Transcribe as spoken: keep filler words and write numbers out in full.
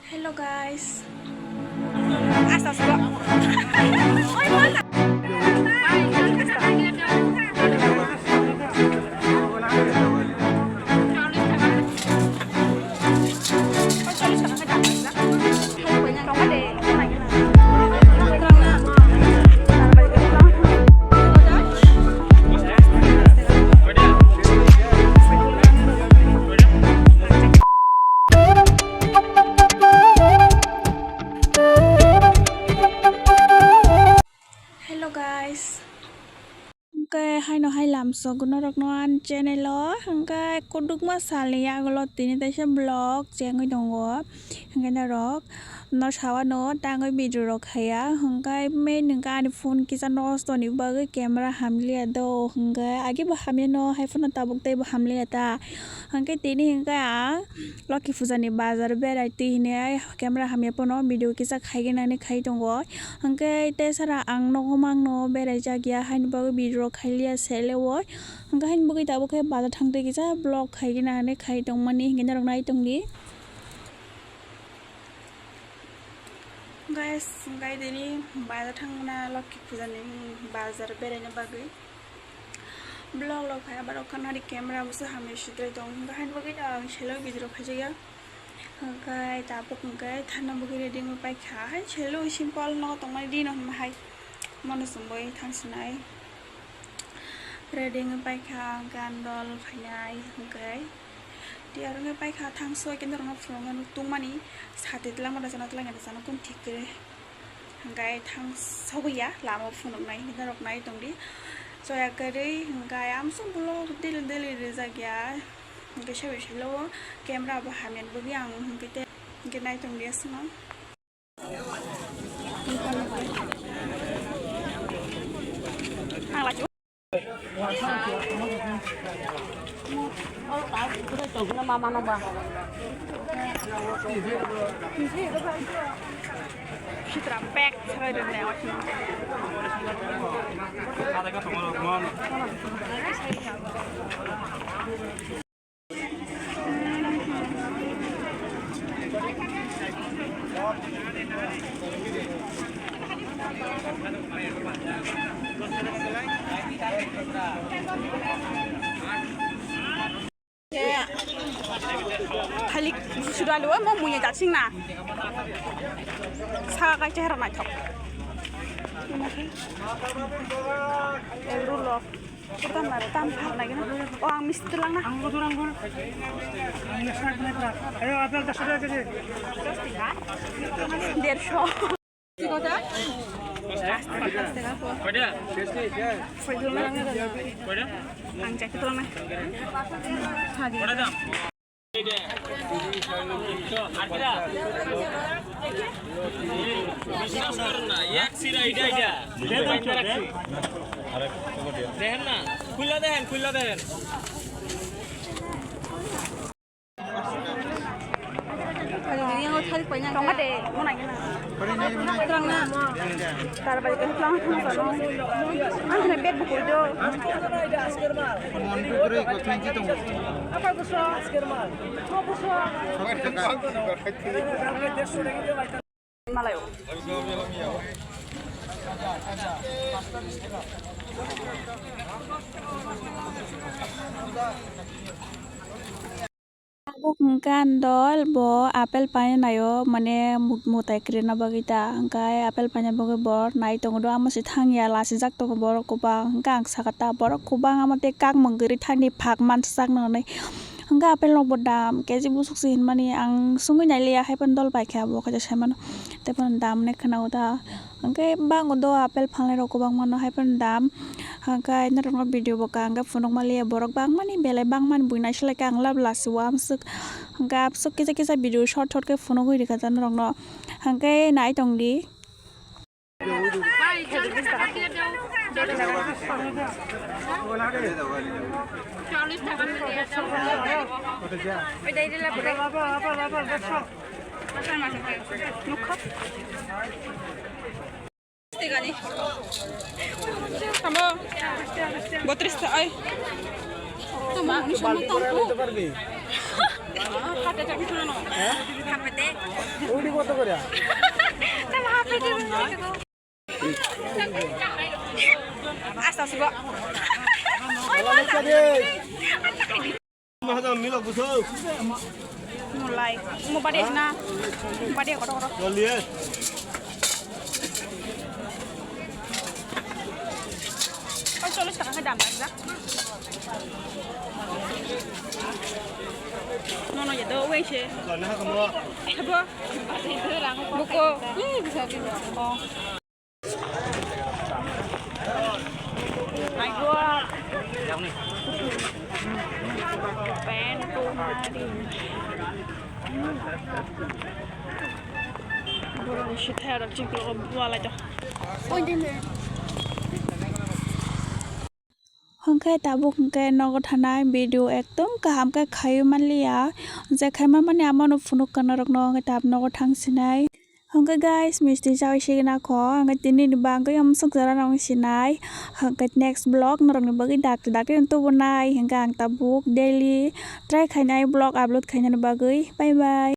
Hello guys. Hello guys. Hwnkhe haino hai lamsok norokno ani channel o hwnkhe kwdwkma salni yagulo tini teisa vlog chengwi tongo. Hwnkhe norok no sawano tangwi video rok khaiya hwnkhe main hwnkhe ani phone kisa nosto ni bagwi camera hamliya do hwnkhe agi bo hamya no hai phano tabuk tei bo hamliya ta hwnkhe tini hwnkhe ang Loki puja ni bazar berai twi hinwi ai camera hamya phano video kisa khaigwi nani khai tongo. Hwnkhe tei sara ang nogo mangno berai jak ya haini bagwi video rok khailiya sele o. Hwnkhe haini bagwi tabuk khe bazar thang twi kisa vlog khaigwi nani khai tongmani hwnkhe norok nai tongdi. Guys, hwnkhe tini bazar thangna Loki puja ni bazar beraina bagwi. Vlog rok khai abar o kanari camera bo se hamya sitrai tong hwnkhe haini bagwi no ang selo video rok khaijakya. Hwnkhe tabuk hwnkhe thana bagwi ready wngwi paikha hai selo simple no tongmani dino hwnma hai mono chumui thang sinai ready wngwi paikha hwnkhe andol phainai hwnkhe tiyar wngwi paikha thangso khe norokno phunuknani tungmani sati twlangma rwchana twlangya rwchana kun thik khe. Hwnkhe thang sogwi ya lama o phunuknai hwnkhe norok nai tongdi. Choya kwrwi hwnkhe amsuk vlog daily daily rijak ya. Hwnkhe sabo salo o camera bo hamya ni bagwi ang hwnkhe tei hwnkhe nai tongdi aswkno. Sitra pack sarai rwmani. Thalik sudalu mo muya jasing na. Sa kai chehra naithok. Egru lok. Kurtan na tam phal lagi na. O ang misti lang na. Ang bodur anggul. Ang snack na pra. Ayo apel das taka keji. Dersho. Kota? Kota? Ang jacket lang na. Hadi. দেখেন না, খুললা দেখেন, খুললা দেখেন। Tongma de, mona gina. Terang na. Tarbai ke lang thang sa no. Ang na bed bukui do. Apa buso? Apa buso? Malayo. Tabuk hwnkhe ang dol bo apple paina naio, mane mutai kwrwina bagwi ta, hwnkhe apple paina bagwi bo nai tongo, amo se thangya, lachijak tongo borok kwbang, hwnkhe ang sakha ta borok kwbang amo tei kakmung kwrwi thani phak mansa chakna hwnwi. Hwnkhe apple rok bo dam, keji bwswk se hinmani ang swngwi nailiya, haiphano dol paikha bo khe saimano, teiphano dam hinwi khwnao ta. Hwnkhe bango do apple phalnai rok kwbangma no haiphano dam. Hwnkhe norokno video bo kaham khe phunukma liya borok bangmani belai bangmani buinaisolai khe ang lab lasi o amswk. Hwnkhe amswk kisa kisa video short short khe phunugwi rwkha norokno. Hwnkhe nai tongdi. Nukha. Tamo. Botris ta ai. Tamo, unis sama tangku. Heart attack itu nano. Heart attack. Asta sibo. Mahadam milok buso. Mulai. Mo bade na. Bade koto koto. Joldi hai. Oh, chollish taka khe dam jak jak. No, no, ya do, wei se. Joldi hai kamo. Ebo. Buko. Oh. Aiwa. Pen tu mari. Borok ni sithai aro chiklo bualai to. Hwnkhe tabuk hwnkhe nogo thanai video ekdom kaham khe khaiwi manliya. Je khaima mani amano phunuk kana rokno hwnkhe tab nogo thang sinai. Hwnkhe guys, misti chawi sigina kho. Hwnkhe tini ni bagwi amswk jora rong sinai. Hwnkhe next vlog norokni bagwi dakti dakti tubunai. Hwnkhe ang tabuk daily try khainai vlog upload khainani bagwi. Bye bye.